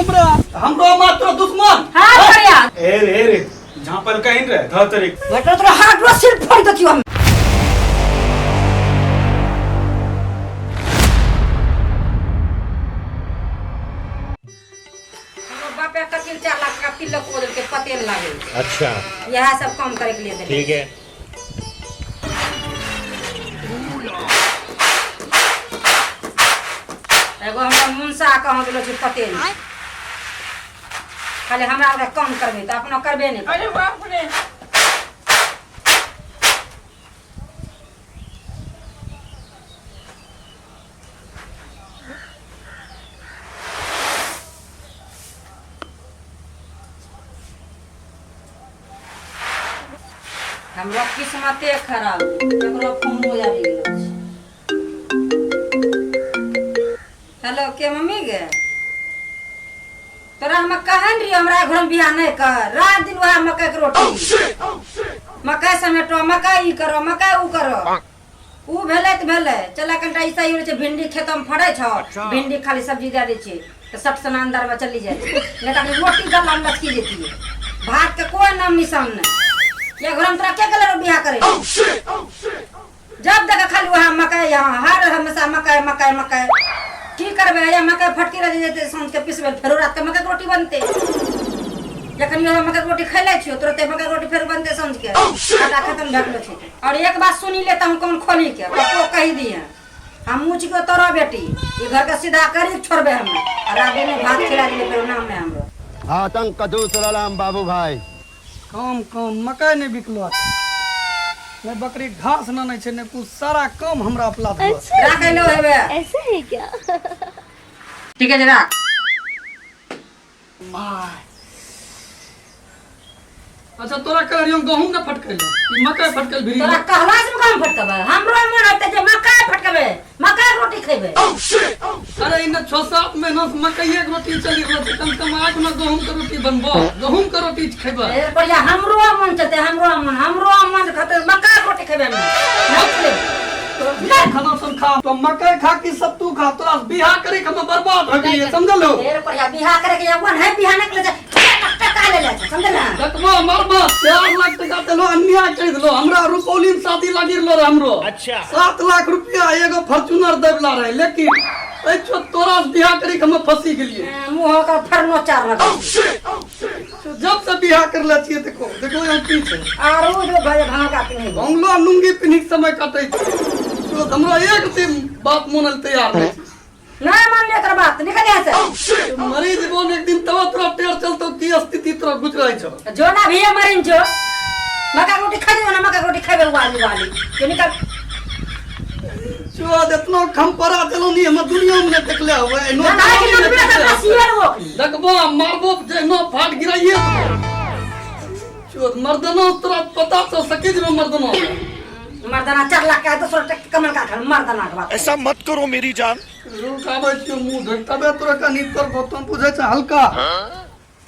हमरा हमरो मात्र दुश्मन हाँ करिया ए रे ए रे झापल कहीं रे धतरी बेटा तोरा हाथ रो सिर फोड़ देतियो हम। हमर बापे कथिन 4 लाख का तिलक को देलकै, पते नहि लागै। अच्छा। इएह सब काम करे के लिए देलकै। ठीक है। एगो हमरा मुनसा कहाँ गेलो छै पते नहि। खाली हमरा आरके काम करबै तऽ अपनो करबे नहि करबै। अरे बाप रे! हमरा किस्मते खराब, केकरो फोन हो आबि गेलो छै। हेलो, के मम्मी गे? तोरा हम कहन रहियो हमरा घर में बियाह नहीं कर। रात दिन वह मकई के रोटी, मकई समेटो, मकई ई करो, मकई ऊ करो। ऊ भेलै तऽ भेलै, चल कनिटा ई सही होइ छै। भिंडी खेतमे फड़ै छौ, भिंडी खाली सब्जी दए दै छियै तऽ सट सना अन्दरमे चली जाइ छै, नहि तऽ रोटी गला मे लटकी जेतियै। भात के कोई नाम निशान नहि। या घरमे तोरा के गेलै रौ बियाह करे? जब देख खाली वहाँ मकई, यहाँ हर हमेशा मकई मकई मकई। की करबै? या मकई फटकी रह जेतै, साँझ के पिसबै, फेरो रात के मकई के रोटी बनतै। जखन हम मकई के रोटी खैले छियो, तुरते मकई के रोटी फेर बनतै साँझ के। आटा खत्म भए गेलो छै। और एक बात सुनी ले हम कौन खोली के पप्पो कही दिए, हम मुझ को तोरो बेटी ई घर के सीधा करी छोड़बे हम। और रात में भात खिला दिले, फेरो नाम नहीं हमरो। आतंक का दूसरा नाम बाबू भाई। काम काम मकई नहि बिकलो, नहि बकरी घास न छै, नहि कुछ, सारा काम हमरा अपला देलक। राख लो हेबे। ऐसा है क्या? ठीक है जे राख। My. अच्छा, तोरा कहलियौ गहूम ने फटकै ले, ई मकई फटकल भिरी। तोरा कहला से मकई फटकबे? हमरो मन होते जे मकई फटकबे, मकई के रोटी खेबे। अरे, इने 6-7 महीना से मकइये के रोटी चलि रहल छै। कम से कम आज ने गहूम के रोटी बनबो, गहूम के रोटी खेबै। ए बढ़िया, हमरो मन चलते, हमरो मन, हमरो मन खते मकई के रोटी खेबे हम नहीं खेबे। खाना सब खा तो मकई खा की सत्तू खा, तोरा से बियाह करे के हम बर्बाद हो गेलियै, समझलो? ए बढ़िया, बियाह करे के यौवन है, बियाह नहीं करे टका ले ले, समझल ना? देखबो मरबो, 4 लाख टका देलो, अन्याय कर देलो हमरा। रुपौली में शादी लागी रहलो रहे हमरो। अच्छा। 7 लाख रुपया एगो फॉर्च्यूनर देवला रहे, लेकिन ऐ तोरा से बियाह करी के हम फंसी गेलियै। मुँह का फरनो चार लगा। जब से बियाह कर ले छियै, देखो देखो, यहाँ की छै। आरो जो भाई भांग का पिन्ही। बंगलो लुंगी पिन्ही के समय कटै छै। तो हमरा एक दिन बाप मोनल तैयार नहीं छै। नहीं मान लिया तेरा बात, निकल यहाँ से। मरी जीवन एक दिन तब तोरा टेर चलतो की स्थिति तोरा गुजरै छौ। जो ना भी मरिन, जो मक्का के रोटी खा जो ना, मक्का के रोटी खेबे उबाली उबाली, जो निकल। चो एतना खम्परा देलो नी, हम दुनिया में नहीं देखले हुए एनो। ना ना कि नबी का सियर वो। देखबो मारबो जेनो फाट गिराइए चो मर्दनो, तोरा पता तो सकी जेबे मर्दनो। मर्दाना 4 लाख का दोसर टक कमल का खल मर्दाना के बात। ऐसा मत करो मेरी जान। रुक, आबै छियो मुंह धोइ तबे तोरा कनी तोर बोतम बुझै छै हल्का।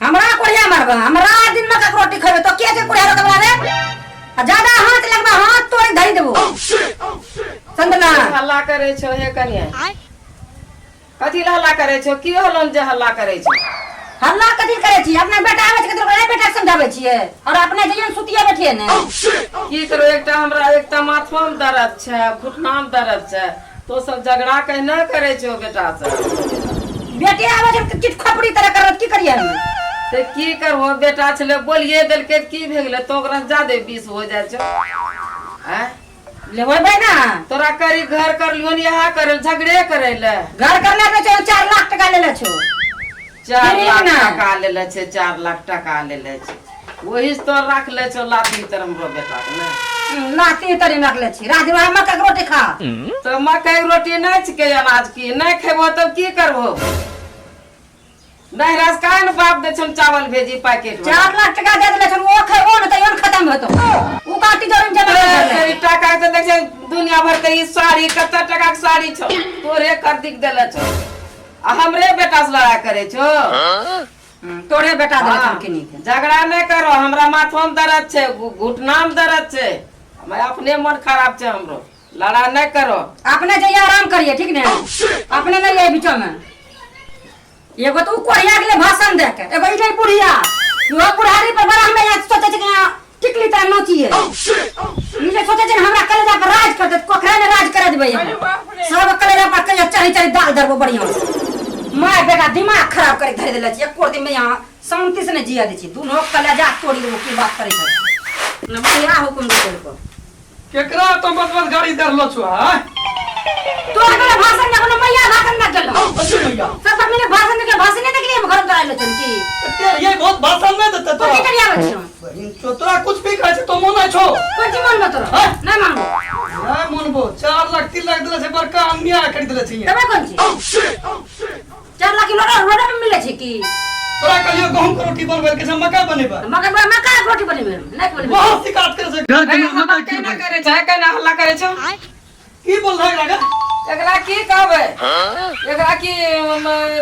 हमरा कोढ़िया मारबा? हमरा दिन मक्का के रोटी खेबे तो के के कोढ़िया रोकबा रे? आ ज्यादा हाथ लगबा, हाथ तोड़ धरि देबो चंदना। हल्ला करै छौ हे कनिया? कथी लए हल्ला करै छौ? की होलन जे हल्ला करै छौ? हल्ला कथी करै छी? अपना बेटा आबै छै तऽ बेटा के समझाबै छियै और अपने जइयो ने सुतिए बैठिए ने। की करो, एकटा हमरा एकटा माथो मे दर्द छै, घुटना मे दर्द छै, तो सब झगड़ा कहना करै छौ बेटा से। बेटे आबै छै तऽ किछु खोपड़ी तरह करत, की करियै हम? तऽ की करबो, बेटा छलै, बोलिए देलकै तऽ की भए गेलै? तो ओकरा से जादे विष हो जाइ छौ आँय? लेबै ना। तोरा करी घर कर लियो ने, यहाँ करे झगड़े करे ले। घर करले के छौ, 4 लाख टका लेले छौ। चार फिर लाख ना। टका लेले छै, 4 लाख टका लेले छै, वही से तो राख ले छौ लाठी तर हमरो बेटा के ने। लाती तरी रखले छी राजवा, मक्का के रोटी खा। तऽ मकई के रोटी नहि छिकै अनाज की? नहि खेबो तब की करबो? नहीं रास काहे ने बाप दै छन चावल भेजी पैकेट वाला? 4 लाख टका दे देले छौ, ओ खे ओ न तऽ खत्म होतो, उ काटी जरूर जमा कर ले। तेरी टाका के तऽ देख छै दुनिया भर के ई साड़ी, कते टका के साड़ी छौ, तोरे कर दिख देले छौ आ हमरे बेटा से लड़ाई करे छौ। तोरे बेटा देले हाँ, छौ किनी के। झगड़ा नहि करो, हमरा माथो में दर्द छै, घुटना में दर्द छै, हमरा अपने मन खराब छै, हमरो लड़ाई नहि करो। अपने जइए आराम करिए, ठीक ने? अपने नहीं जाइए बीचो में। एगो तो उ कोढ़िया के लिए भाषण दे के एगो ई नहीं बुढ़िया इहो बुढ़ारी पर बड़ा हमें यहाँ सोचे छै कि यहाँ टिकली तरह नोचिए ई जे सोचे छै ने हमरा कलेजा पर राज कर देत कोखरा ने राज करा देबै हम सब कलेजा पर कहिया चढ़ी चढ़ी दाल धरबो बढ़िया से माय बेटा दिमाग खराब करे धरि देले छी एको दिन में यहाँ शांति से नहीं जिया दै छी दुनू कलेजा तोड़ी देबो की बात करे छै न बुढ़िया हुकुम दे को केकरा तो बस बस गाड़ी दरलो छु हां तोरा मेरा भाषण ना कोनो मैया भाषण ना गेलो अच्छे भैया सब सब मेरे भाषण के भाषण नहीं देखलिए हम घर में आइलो छन की तेरे ये बहुत भाषण नहीं देते तो तोरा की करिया बच्चो बहिन तो तोरा कुछ भी कहै छै तो मोनै छो कोन चीज मानबो तोरा हाँ? नहीं मानबो नहीं मानबो 4 लाख 3 लाख देले छै बड़का अन्याय कर देले छै तबे कोन चीज 4 लाख रोड रोड में मिले छै की तोरा कहलियो गहूम के रोटी बनबै के छै मकई बनेबै मकई मकई के रोटी बनेबै नहीं बनेबै बहुत शिकायत करे छै घर के मकई केना करे छै केना हल्ला करे छै की बोल रहा है एकरा की कहबै एकरा की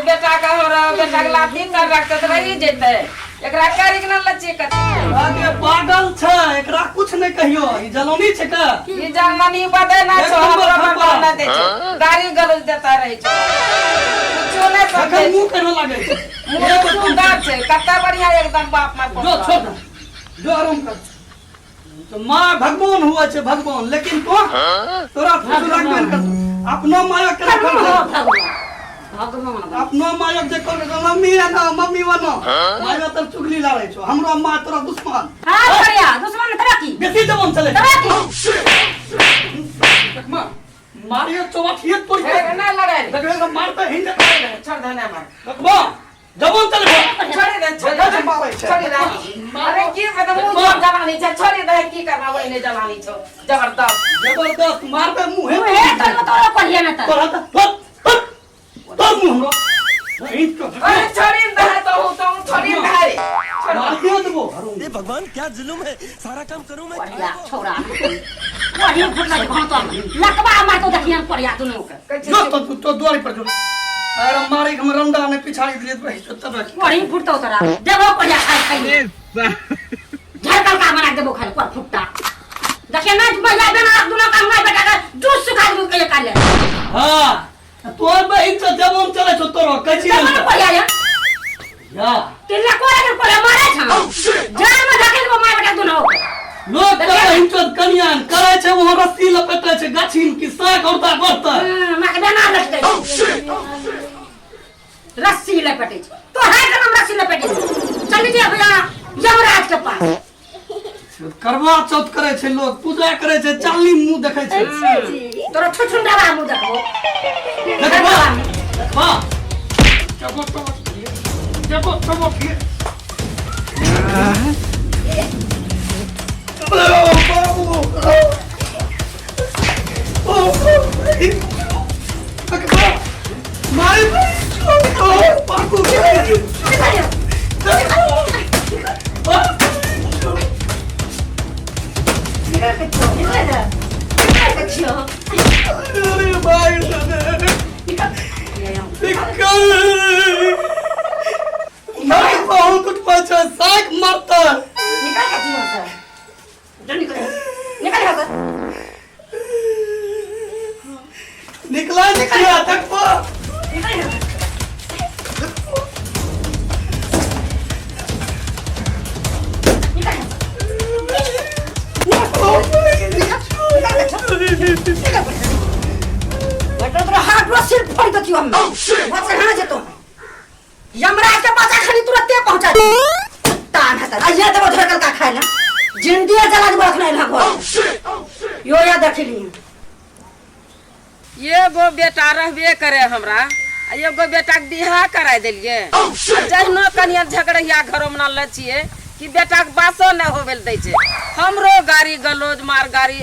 बेटा के हमरा बेटा के लाठी तर रखते तऽ रहि जेतै एकरा करी के ना लच्ची कथी अरे पागल छै एकरा कुछ नहीं कहियो ई जलौनी छै का ई जलमनी बदे ना एक छो नंबर हमरो खप्पा। बदे ना दे छै गाली गलौज देता रहै छै कुछो नहीं समझै अखन मुंह केना लागै छै मुँह सुंदर छै कते बढ़िया एकदम बाप माय जो छोड़ दे जो आराम कर तो माँ भगवान हुआ छे भगवान लेकिन तो तोरा फूस लागबे न करतो अपनो मायक के रखल छै भगवान अपनो मायक जे कर मम्मी है ना मम्मी बनो मायक तर चुगली लाड़े छो हमरो माँ तोरा दुश्मन हां बढ़िया दुश्मन तोरा की बेसी जवान चले तोरा की माँ मारियो चौवाठिए तोड़ के ना लड़ाई देखबे तो मारते हिंद छोड़ दे ना मार देखबो जवान चले छोड़ दे छोड़ दे छोड़ दे अरे की मतलब मुंह जोर जलानी छै छोड़ दे की करना वही नहीं जलानी छो जबरदस्त जबरदस्त मारते मुंह तू हे तोरा तोरा पढ़िया ना त तोरा त तोर मुंह हमरो हिंद को अरे छोड़ दे तो तो छोड़ दे रे मारियो देबो ये भगवान क्या जुल्म है सारा काम करूं मैं पढ़िया छोरा पढ़िया फुटला भातो लकबा मार तो देखिया पढ़िया दुनू के जो तो तो द्वारी पर जो अरे मारे हम रंडा ने पिछाड़ी दिए तो हिचो तब रख पढ़ी फुटतो तोरा देबो पढ़िया खाई खाई झरकल का बना देबो खाली पर फुटता देखिए ना भैया बेना दुनू का मार बेटा के जूस सुखा देबो कहिया काले हां तोर बहिन तो जबन चले छो तोरो कछि तब पढ़िया या या तिल्ला कोरा के पढ़िया मारे छा जान में धकेल को मार बेटा दुनू लोग के बहिन चो कनियान करे छे वो रस्सी लपेटे छे गाछीन की साग औरता बढ़ता मां के बेना लट दे रस्सी लपेटे छे तो है के नाम रस्सी लपेटे चल जे भैया यमराज के पास करवा चौथ करे छे लोग पूजा करे छे चाली मुंह देखे छे तोरा छुछुंडा मुंह देखबो देखबा देखबा जबो तबो जबो तबो अरे भाई निकल नहीं बहुत उठ साग मरता निकल के जीवन से जो निकल निकल यहाँ से निकला निकला तक पर निकल यहाँ से निकल यहाँ से निकल बेटा तोरा हाथ रो सिर फोड़ देतियो हम बस कहाँ जेतो यमराज के पास खाली तुरंते पहुंचा दे तान हता आइया देबो धरकल का खाए ना जिंदगी जला देबो अखना इना घर यो या देखली एगो बेटा रहबे करे हमरा आ एगो बेटा के बियाह कराय देलिए आ जहिनो कनिया झगड़िया घरो में ले छियै कि बेटा के बासो नहि होबे लए दै छै हमरो गाड़ी गलौज मार गाड़ी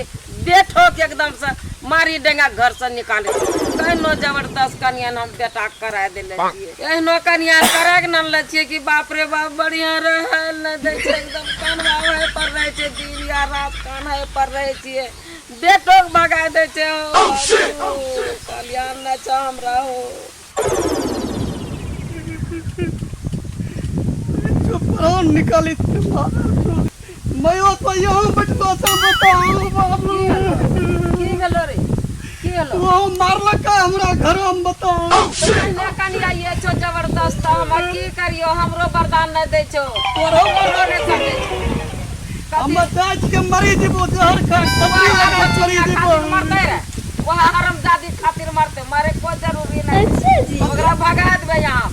बेटो के एकदम से मारी डेंगा घर से निकाले केहनो जबरदस्त कनिया हम बेटा के कराय देले छियै एहनो कनिया कराय के नले छियै कि बाप रे बाप बढ़िया रहै नहि दै छै एकदम कानवा पर रहै छै दिन या रात कान्हे पर रहै छियै बेटो के भगा दै छै हो बाबू, कल्याण नहि छै हमरा हो जो प्राण निकाली मैं तो यहाँ बैठलो छौ बताओ बाबू की भेलो रे की होलो? वो मारलक हमरा घर हम बताओ। पहिने कनिया ये छौ जबरदस्त, हम की करियो, हमरो वरदान नहीं दै छौ, तोरो हमरो नहीं सकै छौ। हम जाइत के मरी जेबो जहर खा खपरी लगा मरी जेबो। खातिर मरते रे, वह हरामजादी खातिर मरते, मरे कोई जरूरी नहीं। ओकरा भगा देबै यहाँ।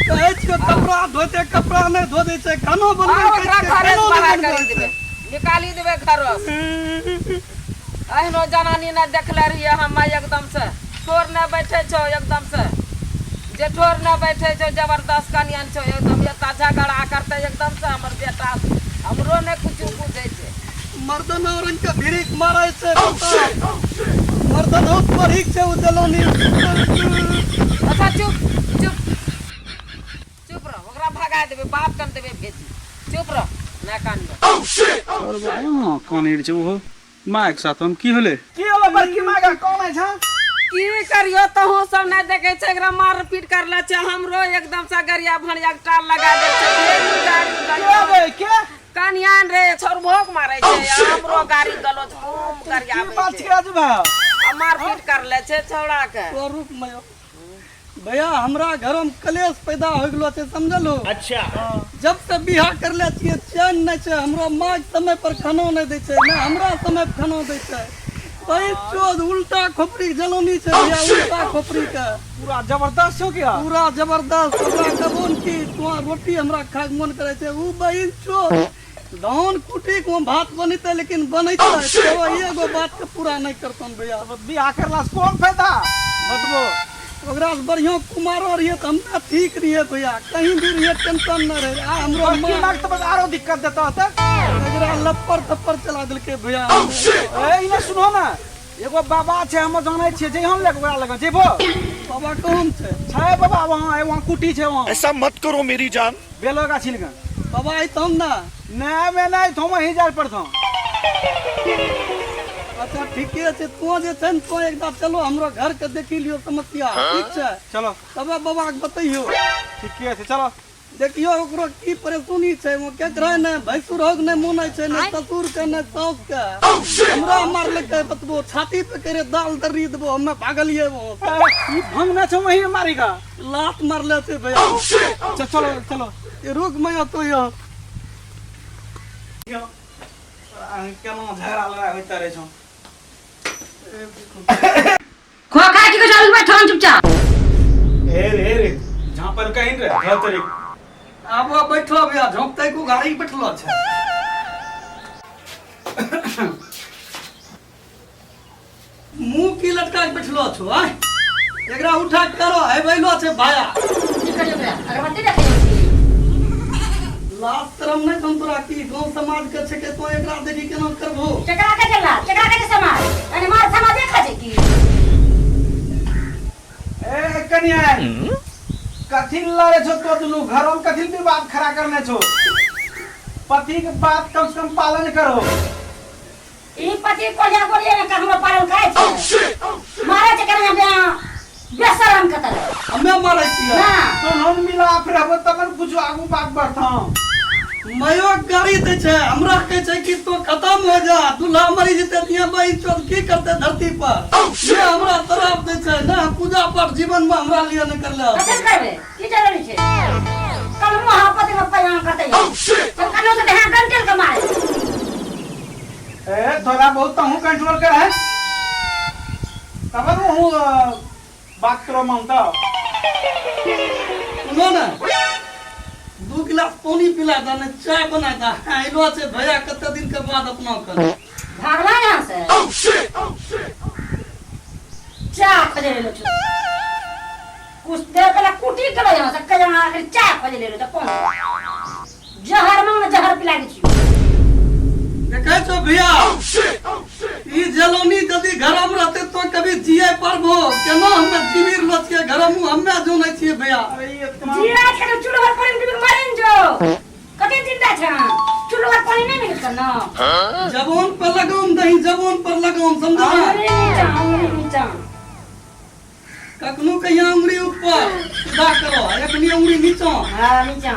कहै छियो कपड़ा धोते कपड़ा नहीं धो दै छै, खानो बनबै आ ओकरा छै, घरे खानो से नहि बाहर बनबै करी छै। देबै, निकाली देबै घरो से। एहनो जनानी नहि देखले रहियै हम एकदम से। ठोर नहि बैठे छौ एकदम से, जे ठोर नहि बैठे छौ, जबरदस्त कनियन छौ एकदम। एता झगड़ा करते एकदम से हमर बेटा, हमरो नहि कुछो बुझै छै। मर्दन औरन के भिरिक मारै छै, बताओ। मर्दन बहुत बढ़िक छै उ जलौनी। अच्छा चुप चुप चुप रह, ओकरा भगा देबै, बाप कन देबै भेजी। चुप रह, नहि कानबै। हाँ, कानै छै ओहो मायके साथ हम की होलै? की होलो बड़की माय, कौन छै? की करियो, तहु सब नहि देखै छै, एकरा मारपीट करले छै। हमरो एकदम से गरिया भणिया के टाल लगा दै छै। ढेरी गाड़ी के गलोज। बे के? कनियान रे, छोरभोग मारै छै आ हमरो गाड़ी गलोज खूब की गरियाबै बात छै। छै राजू भाई? आ मारपीट करले छै छौड़ा के। तो रुक मयो भैया, हमरा घर में कलेश पैदा हो गेलो छै, समझलो? अच्छा। जब से बियाह करले छियै चैन नहीं छै। हमरो माँ के समय पर खानो नहीं दै छै, ने हमरा समय पर खानो दै छै। वही चोद उल्टा खोपड़ी के जलौनी छै भैया, उल्टा खोपड़ी के। पूरा जबरदस्त छौ क्या? पूरा जबरदस्त। ओकरा कहबो ने कि तों रोटी हमरा खाय के मन करे छै, उ बहिन चोद धान कुटी के भात बनेतै, लेकिन बनेतै तो एगो बात के पूरा नहीं करतन भैया। बियाह करला से कोन फायदा बतबो? ओकरा से बढ़िया कुमारो रहिए तऽ हमरा ठीक रहिए भैया, कहीं भी रहिए टेंशन न रहे। आ हमरो बड़की माँ माँ के तऽ बस आरो दिक्कत देता होते। एकरा लप्पर थप्पर चला देलकै भैया। ए इने सुनो ना, एगो बाबा छै, हम जानै छियै, जइहो ने लेके ओकरा लग जेबो। बाबा कौन छै? छै बाबा वहाँ, वहाँ कुटी छै वहाँ। ऐसा मत करो मेरी जान। बेलो गाछी लग। बाबा अयतौ ने? नहीं मैं नहीं थो, वहीं जाए पड़तो। अच्छा ठीके छै, तू जे छै ने तू एकदा चलो हमरो घर के देखी लियो समस्या, ठीक छै? चलो। तबे बाबा के बतैयो। ठीके छै, चलो। देखियो ओकरो की परेशानी छै, वो केकरा ने भैंसुर होक ने मोनै छै, ने ससुर के ने साउस के। हमरा मारलकै बतबो, छाती पे करे दाल दर्री देबो, हमे भागलिए वो। ई भंग न छौ वहीं मारी का। लात मारले छै भैया। चलो चलो। ये रुक मैं तो यो। केना झगड़ा लड़ाई होइत रहै छौ। खोखा की चल बैठो चुपचाप। हे रे रे, झाँपल कहीं रे धर तरी। आबो बैठो भैया, झोंकते को गाड़ी बैठलो छै। मुंह की लटका के बैठलो छो? आय एकरा उठा के करो है बैलो छै भाया। की करियो ओकरा? अगरबत्ती देखियो। लाज शरम नहीं हम तोरा की गांव समाज के छै के तो एकरा देखी केना करबो? केकरा के चला, केकरा के समाज? अरे मार समाजे खा छै की? ए कनिया, कथी लड़े छो तो दुनू? घरों में कथी विवाद खड़ा करने छो? पति के बात कम से कम पालन करो। ई पति कोलिया गोलिया ने हमरा पालन खाय छै, मारे छै कनिया बे बेशरम कतल। हमे मारै छियै ना। तो हम मिलाप रहबो तब न कुछ आगू बात बढ़तो। मयो गाड़ी दै छै, हमरा कहै छै कि तो खत्म हो जा, दूल्हा मरी जेतै तिया बहिन चोद की करते धरती पर। ने हमरा शराब दै छै, ने पूजा पाठ जीवन में हमरा लिए नहीं करले। कथी करबे? की जरूरी छै? कल मुँह पति में पयान करते चल कनो से ध्यान कंटेल के मारे। ए थोड़ा बहुत तो हूँ कंट्रोल कर है, तब न हूँ बात करो मानता। सुनो ना, 2 गिलास पानी पिला दा ने चाय बना दा। आइलो छै भैया कते दिन के बाद अपना कर। भागला यहाँ से, चाय खोजे ले लो। कुछ देर पहले कुटी के यहाँ से कहीं आखिर चाय खोजे ले लो तो कौन जहर मांग जहर पिला दी छियो। देखै छो भैया, ई जलौनी यदि घर में रहते तो कभी जिए पारबो केना? हमे जीवी रहलो छियै घर में, हमे जानै छियै भैया। अरे ये इतना जीरा छै तो चूल्हा पर पानी डूबि मरिन जो, कते जिंदा छ? चूल्हा पर पानी नहीं मिलत न। जबान पर लगाम दही, जबान पर लगाम, समझा? अंगुरी नीचा, अंगुरी नीचा। कखनो कहिया उंगली ऊपर सीधा करो, एखनी उंगली नीचा। हाँ नीचा।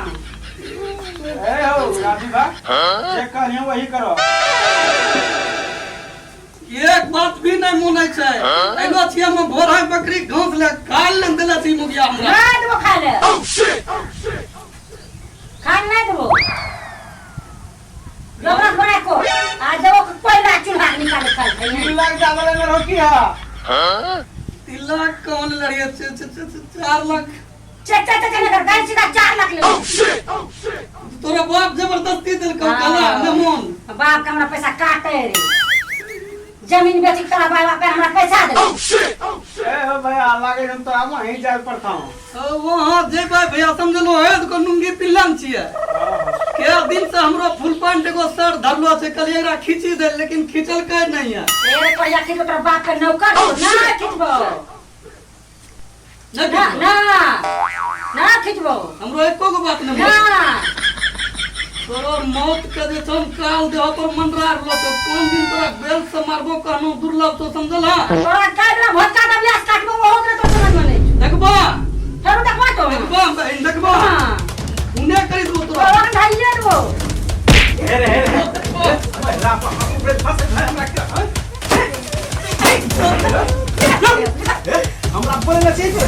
ए हो राजू बा, जे कहियो वही करो। एक बात भी नहीं मानै छै। एलो छियै हम भोरा बकरी घास ले खाय ले देले छी मुखिया हमरा। ना देबो खाय ले, खाय ले नहीं देबो। जबरस बना को आ देबो कोयला चूल्हा के निकाले खाय खाय। 3 लाख ज्यादा लेने रहो की हा? 3 लाख कौन लड़िए? 4 लाख। चे चे चे चे कर गाय, सीधा 4 लाख ले। तोरा बाप जबरदस्ती देलकौ कला ने मोन। बाप के हमरा पैसा काटे रे, जमीन बेची के तोरा बाप के हमरा पैसा दे। ए हो भैया, लागे हम तो आम वहीं जाए पड़ता हूँ। वहाँ जेबै भैया, समझलो है तो नुंगी पिल्लन छियै। के दिन से हमरो फुल पैंट एगो शर्ट धरलो छै, कहलियै एकरा खींची दे, लेकिन खींचलकै नहीं है। तेरे पैसा खींचबो तोरा बाप के नौकर छौ, ना खींचबो। नहीं ना। खींचबो। ना ना खींचबो। हमरो एको गो बात नहीं। ना। तोरो मौत के जे छौ काल देह पर मंडरा रहलो छौ, कोन दिन तोरा बेल से मारबो कहनो दुर्लभ छौ, समझल हा? तोरा काट ना भोटका दबिया से काटबो, ओहो ने तो समझ में नहीं छौ। देखबो। फेरो देखबो तो। देखबो बहिन, देखबो। हाँ। उने करी देबो तोरा। तोरा ढाइए देबो। हे रे हे रे, महिला ऊपर फंस है हमरा के, हाँ? ए, हमरा बोले ना चाहिए।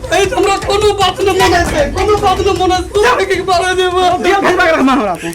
ए हमरा कोनो बात न मानै छै, कोनो बात न मानै छै, तू के बारे देबो। दिया भेजबा के हमरा तो।